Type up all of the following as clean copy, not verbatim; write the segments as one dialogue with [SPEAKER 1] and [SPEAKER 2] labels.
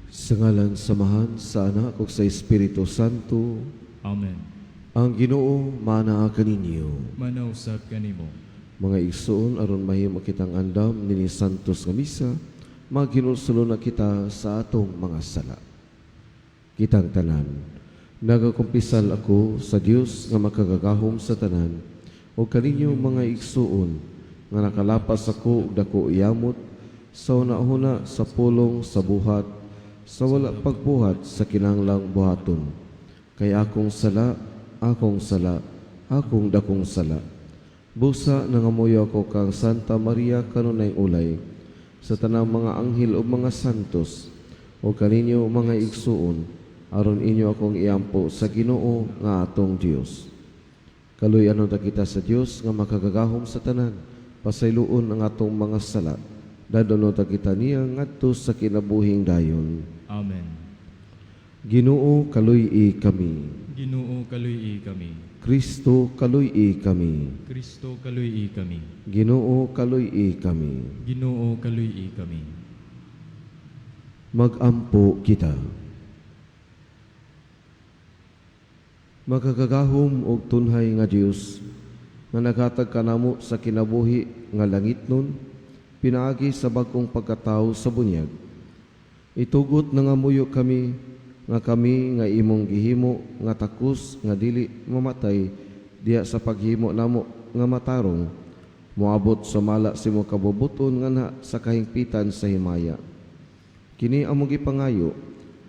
[SPEAKER 1] Sa ngalan sa Amahan, sa Anak ug sa Espiritu Santo.
[SPEAKER 2] Amen.
[SPEAKER 1] Ang Ginoo maanaa kaninyo.
[SPEAKER 2] Maanaa usab kanimo.
[SPEAKER 1] Mga igsoon, aron mahimo kitang andam nini santos nga misa, maghinulsulon na kita sa atong mga sala. Kitang tanan, nagakumpisal ako sa Dios nga makagagahom sa tanan, ug kaninyo, mga igsoon, nga nakalapas ako og dako yamot sa hunahuna, sa pulong, sa buhat, sa wala pagbuhat sa kinahanglang buhaton. Kay akong sala, akong sala, akong dakong sala. Busa nangamuyo ako kang Santa Maria kanunay ulay, sa tanang mga anghel ug mga santos, ug kaninyo, mga igsuon, aron inyo akong iampo sa Ginoo nga atong Dios. Kaluy-anon ta kita sa Dios nga makagagahom sa tanan, pasayloon ang atong mga sala. Dadalonon ta kita niya ngadto sa kinabuhing dayon.
[SPEAKER 2] Amen.
[SPEAKER 1] Ginoo, kaluy-i kami.
[SPEAKER 2] Ginoo, kaluy-i kami.
[SPEAKER 1] Kristo, kaluy-i kami.
[SPEAKER 2] Kristo, kaluy-i kami.
[SPEAKER 1] Ginoo, kaluy-i kami.
[SPEAKER 2] Ginoo, kaluy-i kami.
[SPEAKER 1] Magampo kita. Makagagahom og tunhay nga Dios, nga naghatag kanamo sa kinabuhi nga langitnon pinaagi sa bag-ong pagkatawo sa bunyag. Itugot nangamuyo kami nga kami nga imong gihimo nga takos nga dili mamatay diha sa paghimo namo nga matarong, moabot sumala sa imong kabubut-on nganha sa kahingpitan sa himaya. Kini among gipangayo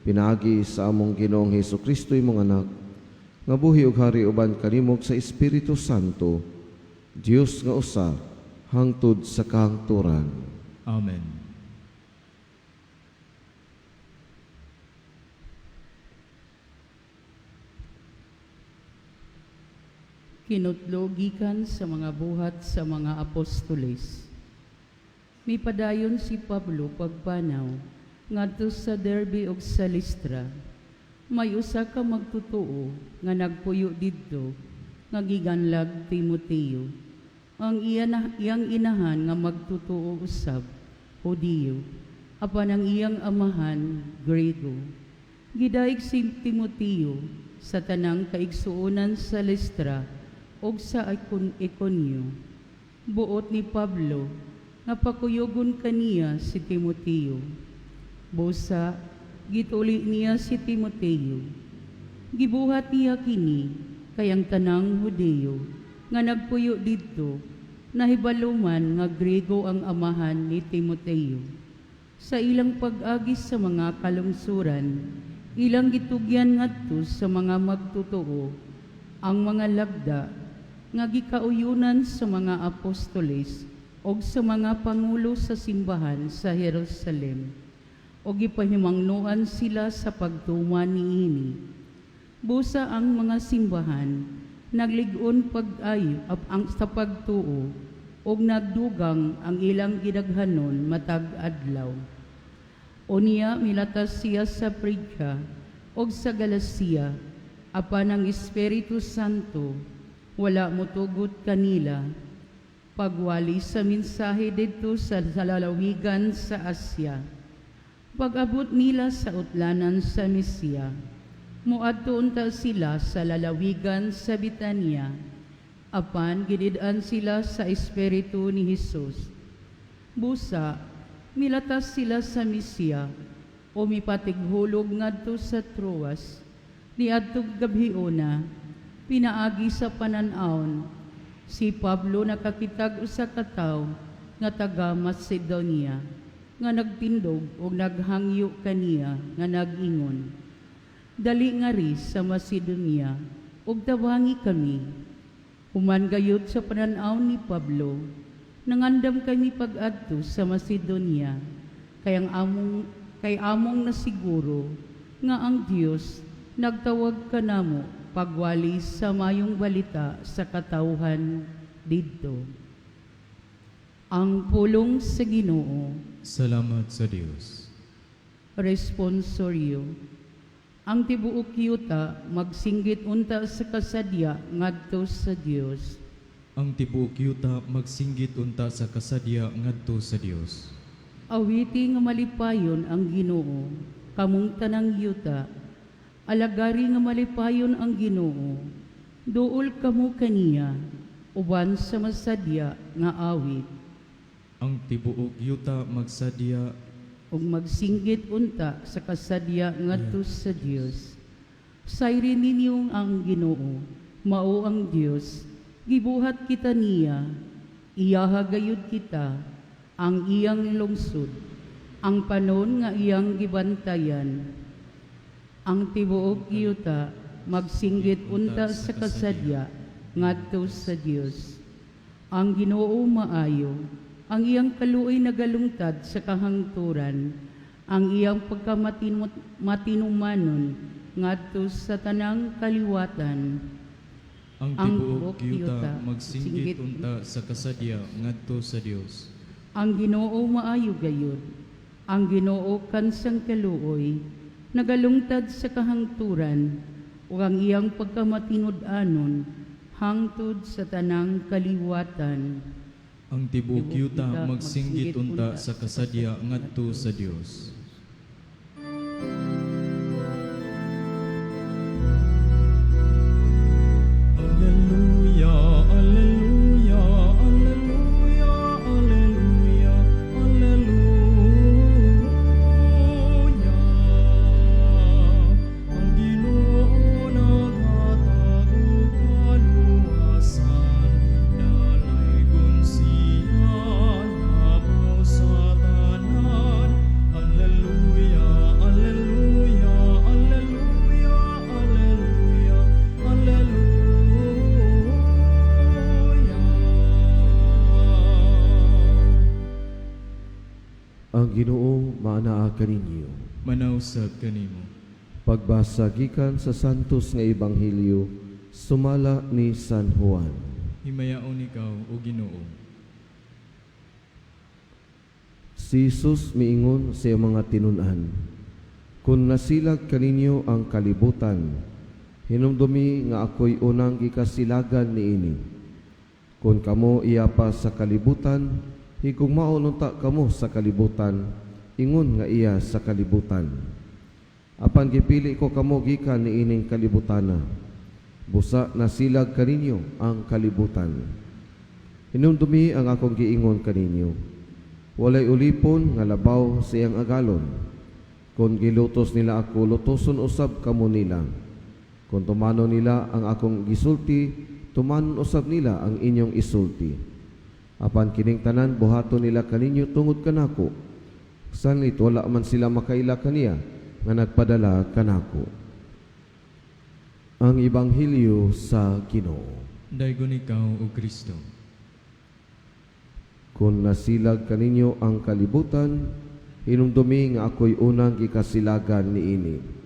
[SPEAKER 1] pinaagi sa among Ginoong Hesus Kristo, imong Anak, nga buhi ug hari uban kanimo sa Espiritu Santo, Dios nga usa, hangtod sa kahangturan.
[SPEAKER 2] Amen.
[SPEAKER 3] Kinutlo gikan sa mga Buhat sa mga Apostoles. Mipadayon si Pablo pagpanaw ngadto sa Derbe ug sa Listra. May usa ka magtotoo nga nagpuyo didto nga giganlag Timoteo. Ang iyang inahan nga magtotoo usab, Hudiyo, apan ang iyang amahan, Grego. Gidaig si Timoteo sa tanang kaigsuonan sa Listra ug sa Iconio. Buot ni Pablo nga pakuyogon kaniya si Timoteo. Busa gituli niya si Timoteo. Gibuhat niya kini kay ang tanang Hudiyo nga nagpuyo didto nahibaluman nga Grego ang amahan ni Timoteo. Sa ilang pag-agi sa mga kalungsuran, ilang gitugyan ngadto sa mga magtotoo ang mga lagda nga gikauyunan sa mga apostoles og sa mga pangulo sa simbahan sa Jerusalem, og gipahimangnoan sila sa pagtuman niini. Busa ang mga simbahan naglig-on pag-ayo ang sa pagtuo og nagdugang ang ilang gidaghanon matag adlaw. Unya milatas siya sa Frigia og sa Galacia, apan ang Espiritu Santo wala motugot kanila pagwali sa mensahe didto sa lalawigan sa Asia. Pag-abot nila sa utlanan sa Misia, moadto unta sila sa lalawigan sa Bitania, apan gidid-an sila sa Espiritu ni Hesus. Busa, milatas sila sa Misia o mipatighulog ngadto sa Troas. Niadtong gabhiona, pinaagi sa panan-awon, si Pablo nakakitag usa ka tawo nga taga Macedonia nga nagtindog og naghangyo kaniya nga nag-ingon, "Dali ngari sa Macedonia ug tabangi kami." Human gayud sa panan-aw ni Pablo, nangandam kami pag-adto sa Macedonia, kay among nasiguro nga ang Dios nagtawag kanamo pagwali sa Maayong Balita sa katawhan didto. Ang pulong sa Ginoo.
[SPEAKER 2] Salamat sa Dios.
[SPEAKER 3] Responsorio. Ang tibuok yuta magsinggit unta sa kasadya ngadto sa Dios.
[SPEAKER 2] Ang tibuok yuta magsinggit unta sa kasadya ngadto sa Dios.
[SPEAKER 3] Awiti nga malipayon ang Ginoo. kamong tanang yuta. Alagari nga malipayon ang Ginoo. Duol kamo kaniya uban sa masadya nga awit.
[SPEAKER 2] Ang tibuok yuta magsadya
[SPEAKER 3] Ug magsinggit unta sa kasadya ngadto sa Dios. Sayri ninyo ang Ginoo, mao ang Dios, gibuhat kita niya, iyaha gayud kita, ang iyang lungsod, ang panon nga iyang gibantayan. Ang tibuok yuta magsinggit unta sa kasadya ngadto sa Dios. Ang Ginoo maayo, ang iyang kaluoy nagalungtad sa kahangturan, ang iyang pagkamatinumanon ngadto sa tanang kaliwatan.
[SPEAKER 2] Ang
[SPEAKER 3] Ang
[SPEAKER 2] tibuok
[SPEAKER 3] tibuok
[SPEAKER 2] yuta
[SPEAKER 3] yuta
[SPEAKER 2] magsinggit
[SPEAKER 3] magsinggit
[SPEAKER 2] unta sa kasadya ngadto sa Dios.
[SPEAKER 3] Ang Ginoo maayo gayud. Ang Ginoo kansang kaluoy, nagalungtad sa kahangturan, ug ang iyang pagkamatinud-anon hangtod sa tanang kaliwatan.
[SPEAKER 2] Ang tibuok
[SPEAKER 3] Tibuok
[SPEAKER 2] yuta
[SPEAKER 3] yuta
[SPEAKER 2] magsinggit
[SPEAKER 3] magsinggit
[SPEAKER 2] unta
[SPEAKER 3] unta
[SPEAKER 2] sa kasadya ngadto sa Dios. Alleluia, alleluia, alleluia, alleluia, alleluia. Ang Ginoo naghatag og kaluwasan, dalaygon siya labaw sa tanan. Alleluia, alleluia, alleluia, alleluia, alleluia.
[SPEAKER 1] Ang Ginoo maanaa kaninyo.
[SPEAKER 2] Manausab kanimo.
[SPEAKER 1] Pagbasa gikan sa Santos nga Ebanghelyo sumala ni San Juan.
[SPEAKER 2] Himayaon ikaw, o Ginoo.
[SPEAKER 1] Si Jesus miingon sa iyang mga tinun-an, "Kung nasilag kaninyo ang kalibutan, hinumdumi nga ako'y unang gikasilagan niini. Kung kamo iya pa sa kalibutan, higugmaon unta kamo sa kalibutan, ingon nga iya sa kalibutan. Apan gipili ko kamo gikan niining kalibutana. Busa nasilag kaninyo ang kalibutan. Hinumdumi ang akong giingon kaninyo. Walay ulipon nga labaw sa iyang agalon. Kung gilutos nila ako, lutoson usab kamo nila. Kung tumanon nila ang akong gisulti, tumanon usab nila ang inyong isulti. Apan kining tanan buhaton nila kaninyo tungod kanako. Sanlit wala man sila makaila kaniya nga nagpadala kanako." Ang Ebanghelyo sa Ginoo.
[SPEAKER 2] Daygon ikaw, o Kristo.
[SPEAKER 1] Kung nasilag kaninyo ang kalibutan, hinumdumi nga ako'y unang gikasilagan niini.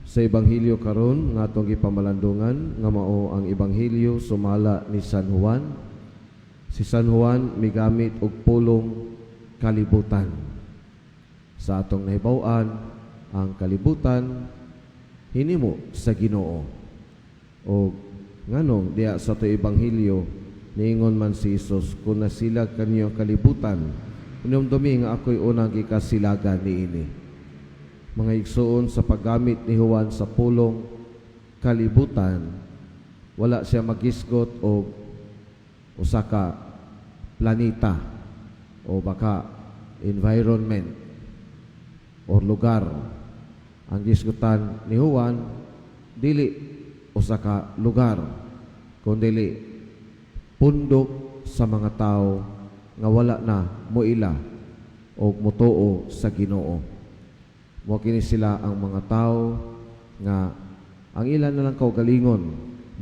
[SPEAKER 1] Sa Ebanghelyo karon nga atong gipamalandungan nga mao ang Ebanghelyo sumala ni San Juan. Si San Juan migamit og pulong kalibutan. Sa atong nahibaw-an, ang kalibutan hinimo sa Ginoo. O nganong diya sa ato Ebanghelyo niingon man si Jesus, "Kung nasilag kaninyo ang kalibutan, hinumdumi nga ako'y unang gikasilagan niini." Mga igsuon, sa paggamit ni Juan sa pulong kalibutan, wala siya magisgot og usa ka planeta o baka environment or lugar. Ang gisgutan ni Juan dili usa ka lugar, kundili pundok sa mga tao nga wala na moila o motuo sa Ginoo. Mo kini sila ang mga tao nga ang ilan na lang kaugalingon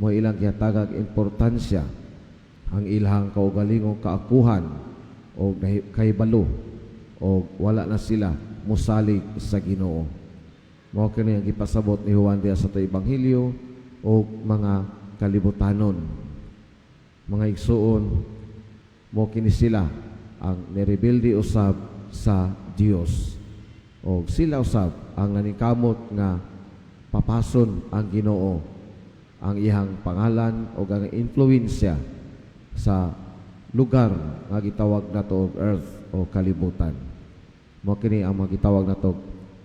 [SPEAKER 1] mo ilang gihatagag importansya ang ilang kaugalingong kaakuhan o kahibalo o wala na sila mosalig sa Ginoo. Mao kini ang gipasabot ni Juan diha sa ato Ebanghelyo o mga kalibutanon. Mga igsuon, mo kini sila ang nirebelde usab sa Dios. O sila usab ang naningkamot nga papason ang Ginoo, ang iyang pangalan o ang influensya sa lugar nga gitawag nato og earth o kalibutan. Mao kini ang mga gitawag nato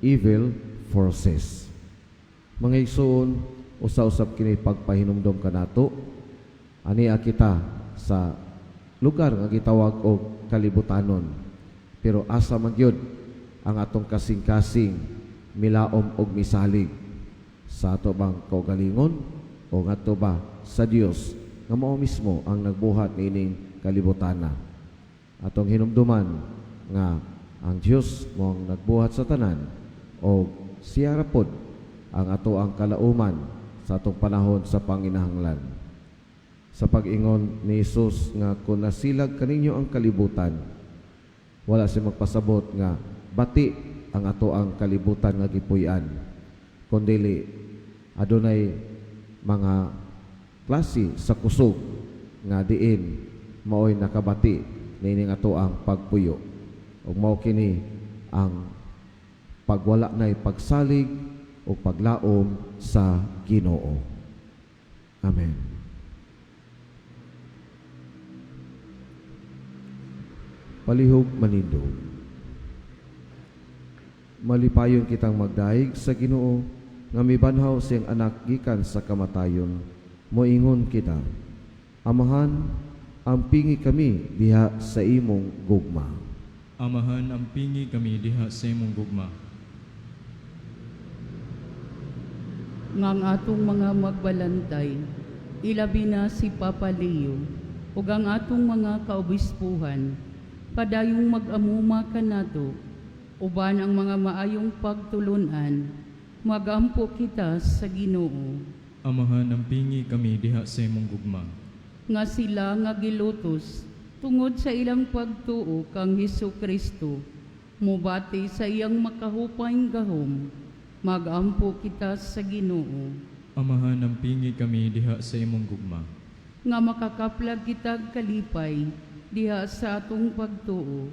[SPEAKER 1] evil forces. Mga igsoon, usa-usab kini pagpahinumdom kanato ania kita sa lugar nga gitawag og kalibutanon. Pero asa man gyud ang atong kasing-kasing milaom og misalig sa ato bang kaugalingon o ngadto ba sa Dios nga mao mismo ang nagbuhat niining kalibutana? Atong hinumduman nga ang Dios mao ang nagbuhat sa tanan o siya ra pod ang ato ang kalauman sa atong panahon sa panginahanglan. Sa pag-ingon ni Jesus nga kung nasilag kaninyo ang kalibutan, wala siya magpasabot nga bati ang ato ang kalibutan nga gipuy-an, kundili adunay mga klase sa kusog nga diin maoy nakabati niining ato ang pagpuyo, ug mao kini ang pagwala nay pagsalig o paglaom sa Ginoo. Amen. Palihog manindog. Malipayon kitang magdayeg sa Ginoo nga mibanhaw siyang anak gikan sa kamatayon. Moingon kita, Amahan, ampingi kami diha sa imong gugma.
[SPEAKER 2] Amahan, ampingi kami diha sa imong gugma.
[SPEAKER 3] Nga ang atong mga magbalantay, ilabi na si Papa Leo, ug ang atong mga kaobispuhan, padayong mag-amuma kanato, uban ang mga maayong pagtulunan, magampo kita sa Ginoo.
[SPEAKER 2] Amahan, ampingi kami diha sa imong gugma.
[SPEAKER 3] Nga sila nga gilutos tungod sa ilang pagtuo kang Hesus Kristo, mubati sa iyang makahupayng gahom, magampo kita sa Ginoo.
[SPEAKER 2] Amahan, ampingi kami diha sa imong gugma.
[SPEAKER 3] Nga makakaplag kitag kalipay diha sa atong pagtuo,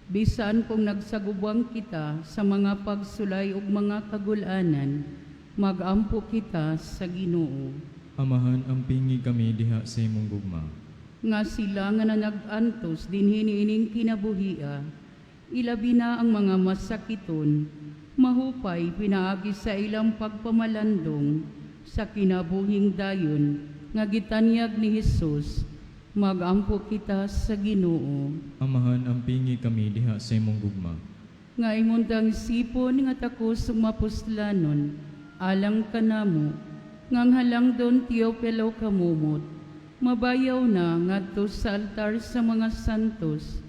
[SPEAKER 3] bisan kung nagsagubang kita sa mga pagsulay ug mga kagulanan, magampo kita sa Ginoo.
[SPEAKER 2] Amahan, ampingi kami diha sa imong gugma.
[SPEAKER 3] Nga sila nga nanag-antos dinhi niining kinabuhia, ilabi na ang mga masakiton, mahupay pinaagi sa ilang pagpamalandong sa kinabuhing dayon nga gitanyag ni Hesus, magampo kita sa Ginoo.
[SPEAKER 2] Amahan, ampingi kami diha sa imong gugma.
[SPEAKER 3] Nga imong sipon nga takos ug mapuslanon, alang kanamo, nga ang halangdon Teopilo kamumot, mabayaw na ngadto sa altar sa mga santos,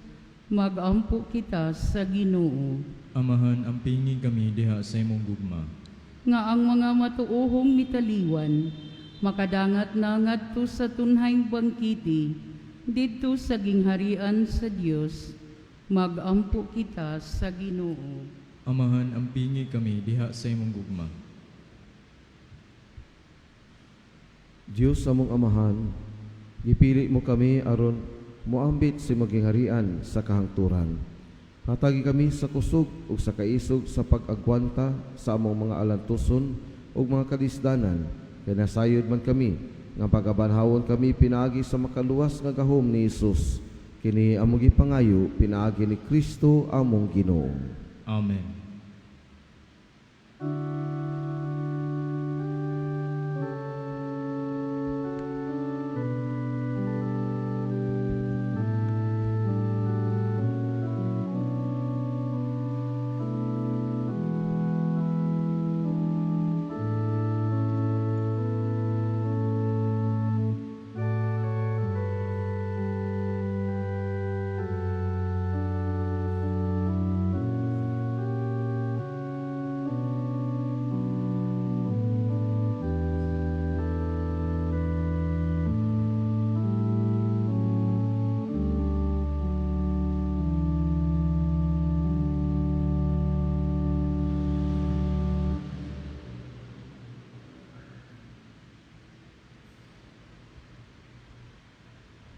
[SPEAKER 3] magampo kita sa Ginoo.
[SPEAKER 2] Amahan, ampingi kami diha sa imong gugma.
[SPEAKER 3] Nga ang mga matuohong mitaliwan, makadangat na ngadto sa tunhayng bangkiti, didto sa gingharian sa Dios, magampo kita sa Ginoo.
[SPEAKER 2] Amahan, ampingi kami diha sa imong gugma.
[SPEAKER 1] Dios among Amahan, gipili mo kami aron moambit sa imong gingharian sa kahangturan. Hatagi kami sa kusog ug sa kaisog sa pag-agwanta sa among mga alantuson ug mga kalisdanan, kay nasayod man kami nga pagabanhawon kami pinaagi sa makaluwas nga gahom ni Hesus. Kini among gipangayo pinaagi ni Kristo among Ginoo.
[SPEAKER 2] Amen.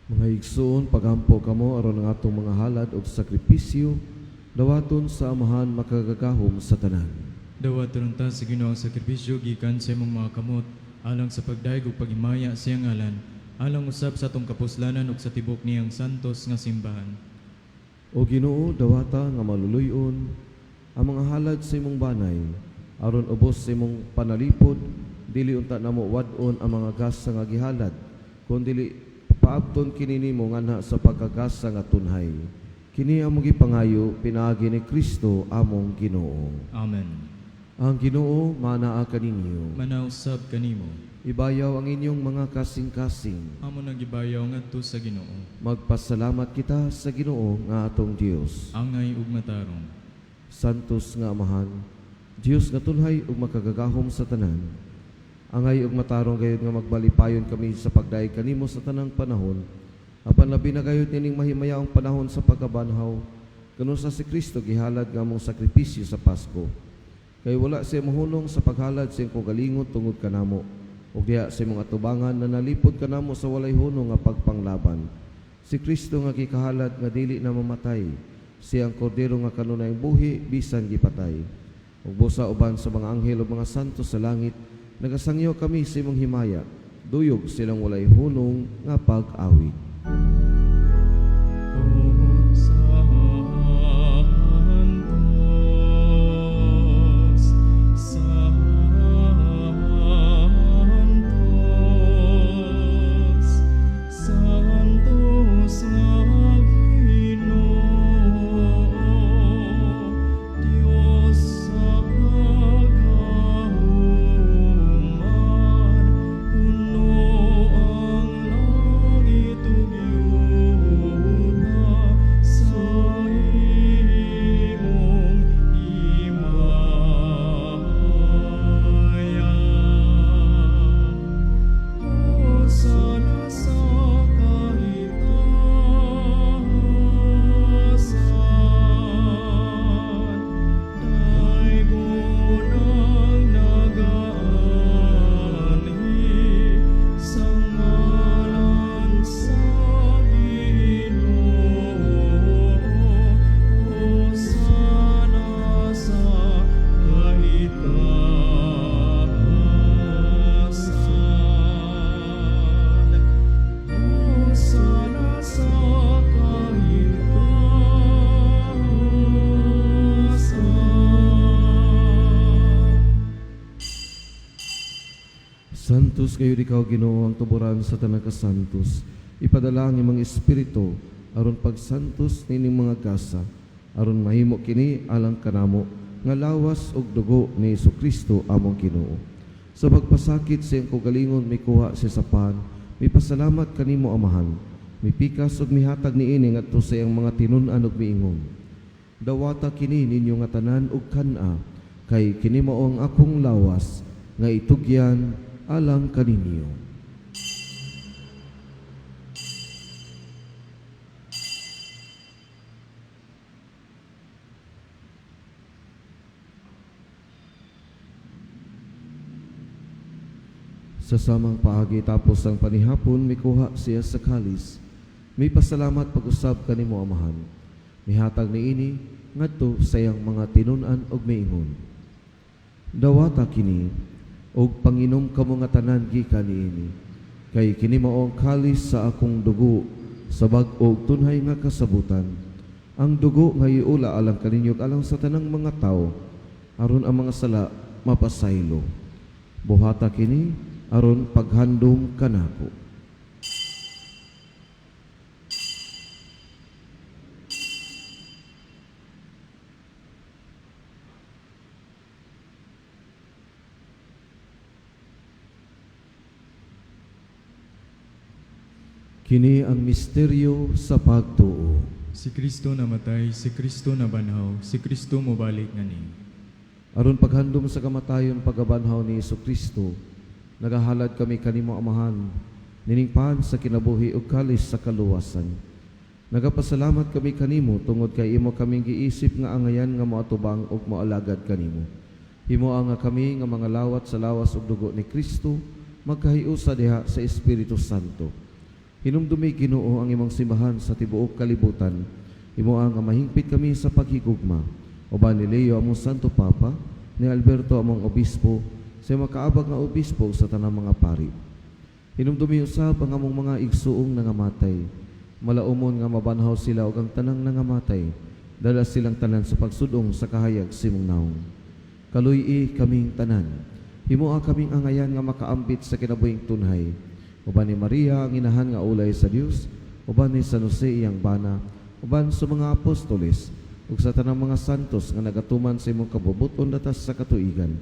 [SPEAKER 1] Mga igsoon, pagampo kamo aron ang atong mga halad og sakripisyo dawaton sa Amahan makagagahom sa tanan.
[SPEAKER 2] Dawaton ta sa Ginoo ang sakripisyo gikan sa imong mga kamot alang sa pagdayeg ug paghimaya sa iyang ngalan, alang usab sa atong kapuslanan ug sa tibok niyang santos nga simbahan.
[SPEAKER 1] O Ginoo, dawata nga maluluy-on ang mga halad sa imong banay, aron ubos sa imong panalipod, dili unta namo wad-on ang mga gasa nga gihalad, kun dili paabton kini nimo nganha sa pagkagasa nga tunhay. Kini among gipangayo pinaagi ni Kristo among Ginoo.
[SPEAKER 2] Amen.
[SPEAKER 1] Ang Ginoo manaa kaninyo.
[SPEAKER 2] Manausab kanimo.
[SPEAKER 1] Ibayaw ang inyong mga kasing-kasing.
[SPEAKER 2] Amo nang gibayaw ngadto sa Ginoo.
[SPEAKER 1] Magpasalamat kita sa Ginoo nga atong Dios.
[SPEAKER 2] Angay ug matarong.
[SPEAKER 1] Santos nga Amahan, Dios nga tunhay ug makagagahom sa tanan. Angay ug matarong gayud nga magbalipayon kami sa pagdayeg kanimo sa tanang panahon. Apan labi na gayud nining mahimayaong panahon sa pagkabanhaw, kanu sa si Kristo gihalad nga among sakripisyo sa Pasko. Kay wala siya mohunong sa paghalad sa iyang kaugalingon tungod kanamo, ug diha sa imong atubangan na nalipod kanamo sa walay hunong nga pagpanglaban. Si Kristo nga gikahalad nga dili na mamatay, siya ang kordero nga kanunay buhi bisan gipatay. Ug busa uban sa mga anghel ug mga santo sa langit, nagasangyo kami sa imong himaya, duyog silang walay hunong nga pag-awit.
[SPEAKER 2] Santos, Santos, Santos nga Ginoo, Dios sa kagahuman, puno ang langit ug yuta sa imong himaya. Hosana sa kaitaasan, daygon ang nagaanhi sa ngalan sa Ginoo. Hosana sa kaitaasan. Hosana sa kaitaasan.
[SPEAKER 1] Santos gayud ikaw Ginoo ang tuboran sa tanang kasantos. Ipadala ang imong espiritu aron pagsantos nining mga gasa, aron mahimo kini alang kanamo nga lawas ug dugo ni Kristo among Ginoo. Sa pagpasakit sa iyang kaugalingon mikuha siya sa pan, mipasalamat kanimo Amahan, mipikas ug mihatag niini ngadto sa iyang mga tinun-an ug miingon: Dawata kini ninyo nga tanan ug kan-a, kay kini mao ang akong lawas nga itugyan alang kaninyo. Sa samang paagi tapos ang panihapon, mikuha siya sa kalis. Mipasalamat pag-usab kanimo Amahan. Mihatag niini ngadto sa iyang mga tinun-an ug miingon: Dawata kini ug panginom kamo nga tanan gikan niini, kay kini mao ang kalis sa akong dugo sa bag-o ug tunhay nga kasabutan. Ang dugo nga iula alang kaninyo ug alang sa tanang mga tawo, aron ang mga sala mapasaylo. Buhata kini aron paghandom kanako. Kini ang misteryo sa pagtuo.
[SPEAKER 2] Si Kristo namatay, si Kristo nabanhaw, si Kristo mobalik ngani.
[SPEAKER 1] Aron paghandom sa kamatayon pagkabanhaw ni Kristo, nagahalad kami kanimo Amahan, nining pan sa kinabuhi ug kalis sa kaluwasan. Nagapasalamat kami kanimo tungod kay imo kaming giisip nga angayan nga moatubang ug moalagad kanimo. Himoa nga kami nga mga lawat sa lawas ug dugo ni Kristo magkahiusa diha sa Espiritu Santo. Hinumdumi Ginoo ang imong simbahan sa tibuok kalibutan. Himoa nga mahingpit kami sa paghigugma. Uban ni Leo among Santo Papa, ni Alberto among Obispo, sa makaabag nga obispo sa tanang mga pari. Hinumdumi usab ang among mga igsuong nangamatay. Malaumon nga mabanhaw sila ug ang tanang nangamatay, dala silang tanan sa pagsudong sa kahayag sa imong nawong. Kaluy-i kaming tanan, himoa kaming angayan nga makaambit sa kinabuhing tunhay. Uban ni Maria ang inahan nga ulay sa Dios, uban ni San Jose iyang bana, uban sa mga apostoles, ug sa tanang mga santos nga nagatuman sa imong kabubuton datas sa katuigan.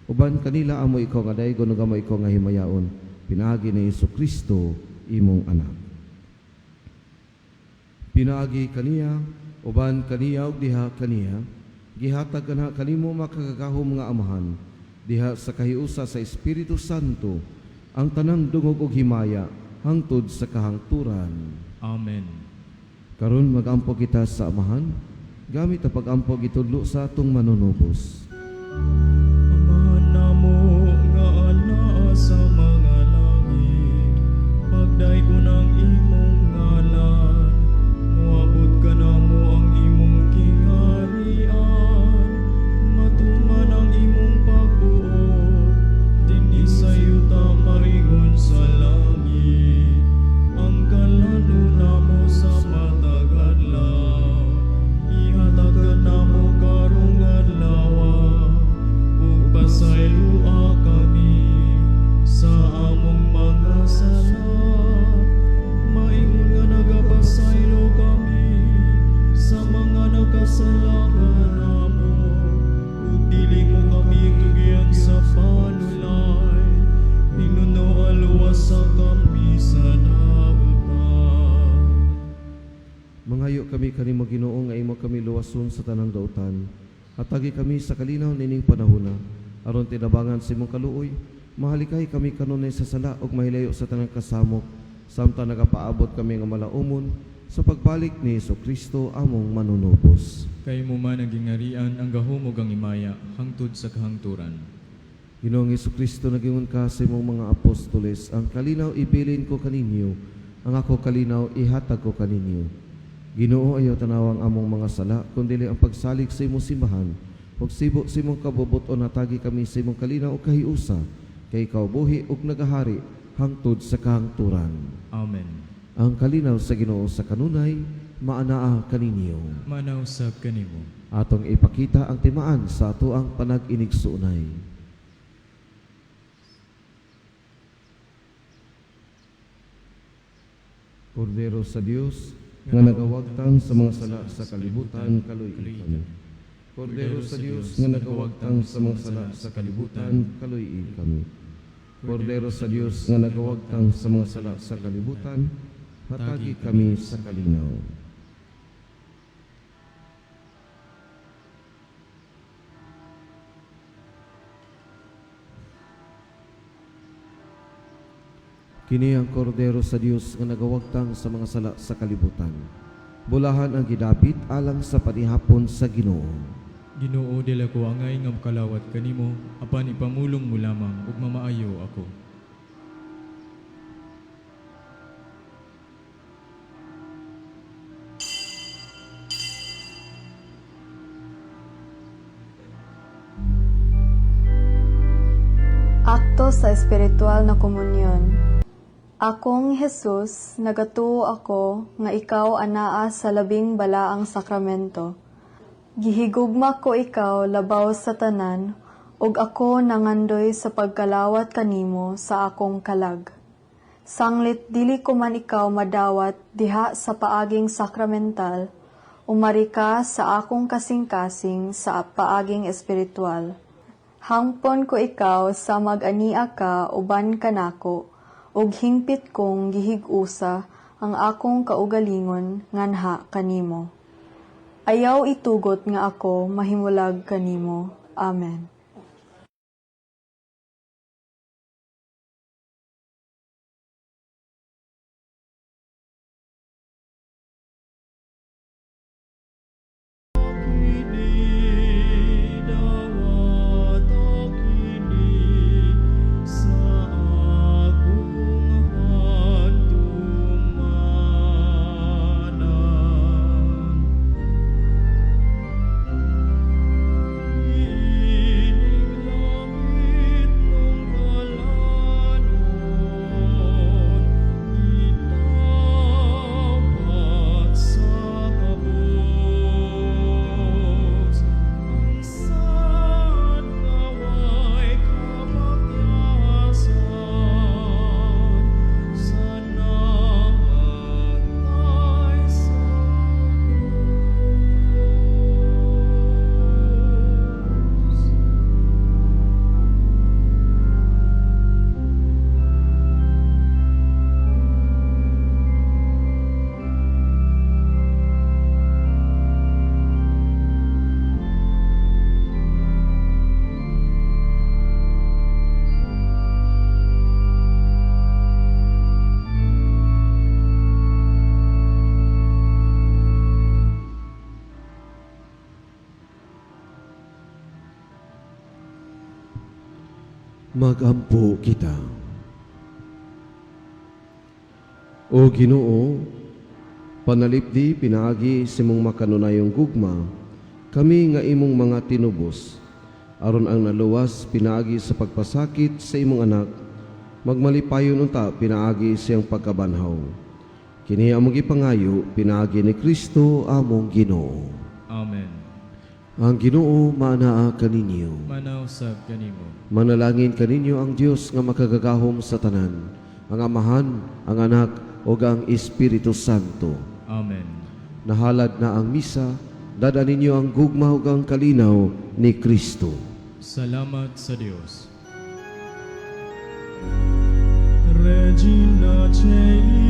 [SPEAKER 1] Uban kanila amo ikaw nga daygon ug amo ikaw nga himayaon, pinaagi ni Hesus Kristo imong anak. Pinaagi kaniya, uban kaniya ug diha kaniya, gihatag kanha kanimo makagagahom nga Amahan, diha sa kahiusa sa Espiritu Santo, ang tanang dungog ug himaya hangtod sa kahangturan.
[SPEAKER 2] Amen.
[SPEAKER 1] Karon magampo kita sa Amahan, gamit ang pagampo gitudlo sa atong manunubos.
[SPEAKER 2] Amahan namo nga anaa sa mga langit, pagdaygon ang imong ngalan, moabot kanamo ang imong gingharian, matuman ang imong pagbuot, dinhi sa yuta maingon sa langit. Ang kalan-on namo sa matag adlaw, ihatag kanamo karong adlaw, ug pasayloa kami sa among mga sala, maingon nga nagapasaylo kami sa mga nakasala kanamo, ug dili mo kami tugyan sa panulay, hinunoa luwasa kami sa dautan.
[SPEAKER 1] Mangayo kami kanimo Ginoo nga imo kami luwason sa tanang dautan. Hatagi kami sa kalinaw nining panahona aron tinabangan sa imong kaluoy, mahalikay kami kanunay sa sala ug mahilayo sa tanang kasamok samtang nagapaabot kami nga malaumon sa pagbalik ni Kristo among manunubos.
[SPEAKER 2] Kay imo man ang gingharian, ang gahom ug ang himaya hangtod sa kahangturan.
[SPEAKER 1] Ginoong Kristo, nagingon ka sa imong mga apostoles, ang kalinaw ibilin ko kaninyo, ang ako kalinaw ihatag ko kaninyo. Ginoo, ayaw tanawang among mga sala, kundili ang pagsalig sa imong simbahan, ug sibo sa imong kabubut-on hatagi kami sa imong kalinaw ug kahiusa, kay ikaw buhi ug nagahari hangtod sa kahangturan.
[SPEAKER 2] Amen.
[SPEAKER 1] Ang kalinaw sa Ginoo sa kanunay, maanaa kaninyo.
[SPEAKER 2] Maanaa usab kanimo.
[SPEAKER 1] Atong ipakita ang timaan sa atoang panag-inigsuonay. Kordero sa Dios nga nagawagtang sa mga sala sa kalibutan, kaluy-i kami. Kordero sa Dios nga nagawagtang sa mga sala sa kalibutan, kaluy-i kami. Kordero sa Dios nga nagawagtang sa mga sala sa kalibutan, hatagi kami sa kalinaw. Kini ang kordero sa Dios nga nagawagtang sa mga sala sa kalibutan. Bulahan ang gidapit alang sa panihapon sa Ginoo.
[SPEAKER 2] Ginoo, dili ako angay nga makalawat kanimo, apan ipamulong mo lamang ug mamaayo ako.
[SPEAKER 4] Akto sa espiritual na komunyon. Akong Jesus, nagatuo ako nga ikaw anaa sa labing balaang sakramento. Gihigugma ko ikaw labaw sa tanan, ug ako nangandoy sa pagkalawat kanimo sa akong kalag. Sanglit dili ko man ikaw madawat diha sa paaging sakramental, umari ka sa akong kasing-kasing sa paaging espiritual. Hangpon ko ikaw sa mag-ania ka uban kanako, ug hingpit kong gihig-usa ang akong kaugalingon nganha kanimo. Ayaw itugot nga ako mahimulag kanimo. Amen.
[SPEAKER 2] Kini dawata kini sa akong handumanan.
[SPEAKER 1] Magampo kita. O Ginoo, panalipdi pinaagi sa imong makanunayong gugma, kami nga imong mga tinubos, aron ang naluwas pinaagi sa pagpasakit sa imong anak, magmalipayon unta pinaagi sa iyang pagkabanhaw. Kini among gipangayo pinaagi ni Kristo among Ginoo.
[SPEAKER 2] Amen.
[SPEAKER 1] Ang Ginoo maanaa kaninyo.
[SPEAKER 2] Maanaa usab kanimo.
[SPEAKER 1] Manalangin kaninyo ang Dios nga makagagahom sa tanan, ang Amahan, ang Anak, ug ang Espiritu Santo.
[SPEAKER 2] Amen.
[SPEAKER 1] Nahalad na ang misa, dad-a ninyo ang gugma ug ang kalinaw ni Kristo.
[SPEAKER 2] Salamat sa Dios. Regina Caeli.